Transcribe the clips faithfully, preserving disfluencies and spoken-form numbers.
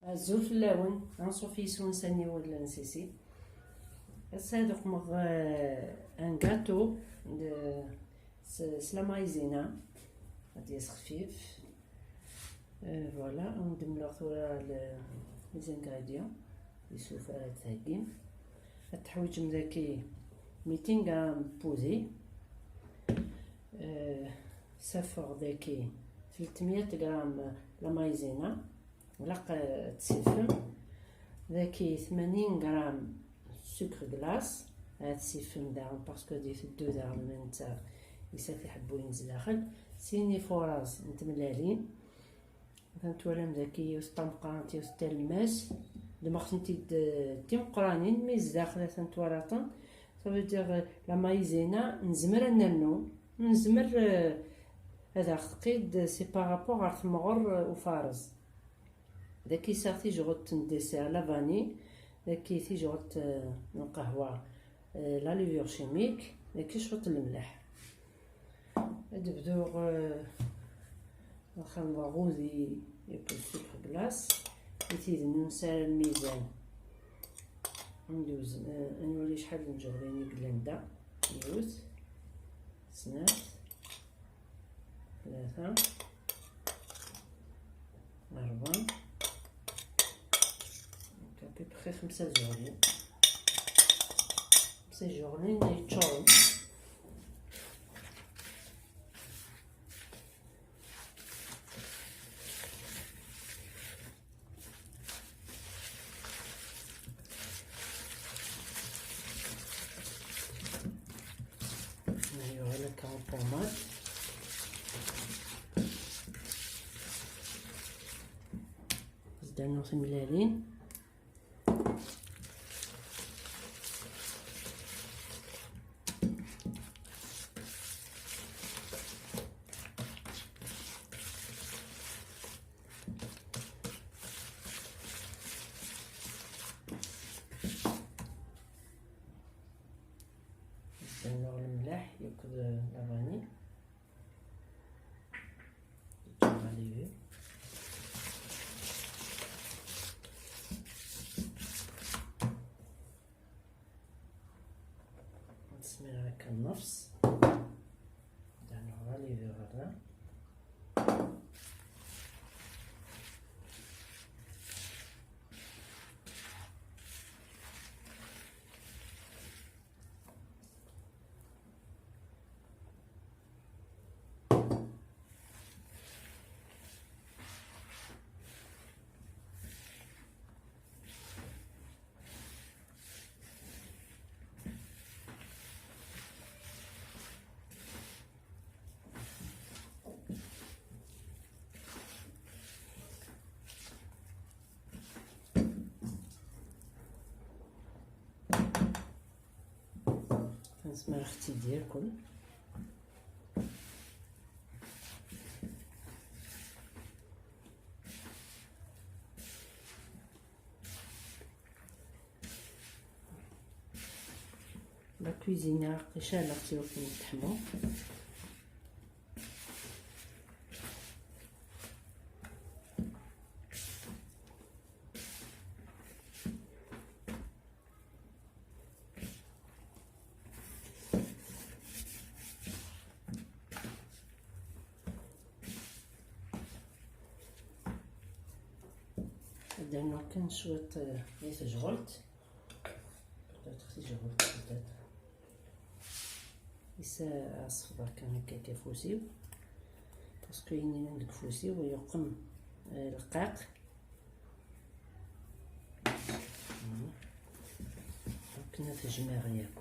Azul fell-awen, anṣuf yes-wen s aniwel n Sisi. Ass-a ad uqmeɣ, euh, un gâteau de, s, s la maïzena. Ad d-yas xfif. Euh, voilà, ad wen-d-mleɣ tura le, les ingrédients. Isuf ara d-theggim. Ad teḥwiǧem daki mitin gram n wudi. Euh, safeɣ daki tlettmya gram la maïzena. Ilaq, eh, ad tsifem. Daki tmanyin gram sucre glace. Ad tsifem daɣen, parce que ad iteddu daɣen ma netta yesɛa tiḥebbuyin zdaxel. Sin ifuṛaẓ n tmellalin. Atan twalam daki yiwet d tameqqrant, yiwet d talemmast. Ddmeɣ-tent-id, eh, d timeqqranin, mi zdaxel atan twalaḍ-ten. Ça veut dire, eh, la maïzena, nezmer ad nernu, nezmer, eh, ad aɣ-tqid, c'est par rapport ɣer temɣer, eh, ufaṛeẓ. Daki sɛiɣ tijɣelt n dessert, la vanille. Daki tijɣelt, eh, n lqahwa, eh, la levure chimique. Daki cwiṭ n lemleḥ. Ad bduɣ, eh, ad xedmeɣ udi akked sucre glace. I tid n unsar lmizan. Ad nwezzen, eh, ad nwali acḥal n tjeɣlin i yellan da. Yiwet, snat, tlata, ṛebɛa. Donc, à peu près xemsa tjeɣlin. Xemsa tjeɣlin yeččuren. Aywa, la carte tomate. Zdan timellalin. Nnuɣ lemlaḥ akked la vanille. Ǧǧeɣ ɣer lidi. Nesmir akka nnefs. Nnuɣ ɣer lidi ɣer da. Nesmar ɣef tidi akk. La cuisine, aqcic-a la ɣ-tt-yukin teḥmu. Ad rnuɣ kan cwiṭ, eh, di tejɣelt. Peut-être tijɣelt, peut-être. Is, eh, ad ṣefḍeɣ kan akka afus-iw. Parce que ayen yellan deg ufus-iw yeqqen, eh, lqaq. Akken ad t-jmiɛeɣ yakk.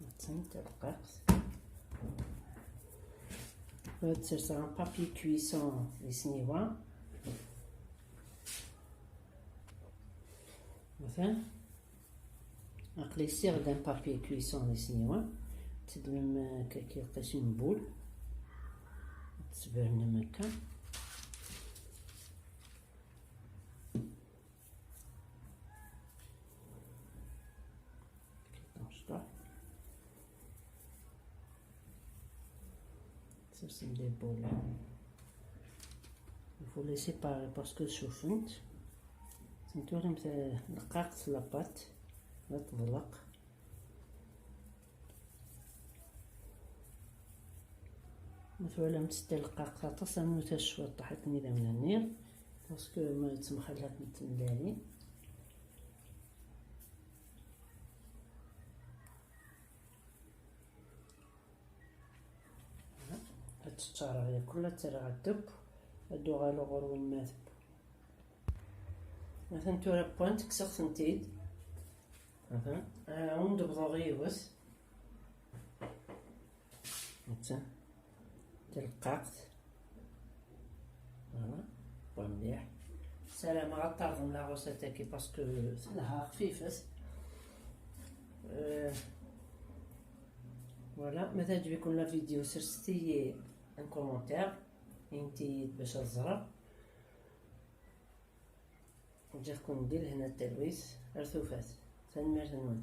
Attan terqaqt. Ad serseɣ un papier cuisson di tniwa. Atan. Aql-i ssiɣ-d un papier cuisson di tniwa. Teddmem, eh, kaki lqis une boule. Tesbernem akka. Sersen des boules. Il faut les séparer parce que cufent. Tenturamt lqaɣt la pâte la teḍleq. Ma twalamt telqaɣt aṭas, rnut-as cwiṭ akken idamna-nni, parce que ma ttemxalatent tmellalin. Ad tt-ččareɣ yakk, ad tt-rreɣ ddeb, ad d-uɣaleɣ ɣur-wen ma tewwa. Atan tura wwant, kkseɣ-tent-id. Atan, ah, ad d-bḍuɣ yiwet. Atan, telqaɣt. Voilà, wwa mliḥ. Ssarameɣ ad terḍem la recette-agi parce que telha, xfifet. Euh, voilà, ma teɛǧeb-iken la vidéo, serset-iyi un commentaire, init-iyi-d bac ad ẓreɣ. Ǧǧiɣ-ken di lehna d talwit, ar tufat. Tanemmirt-nwen.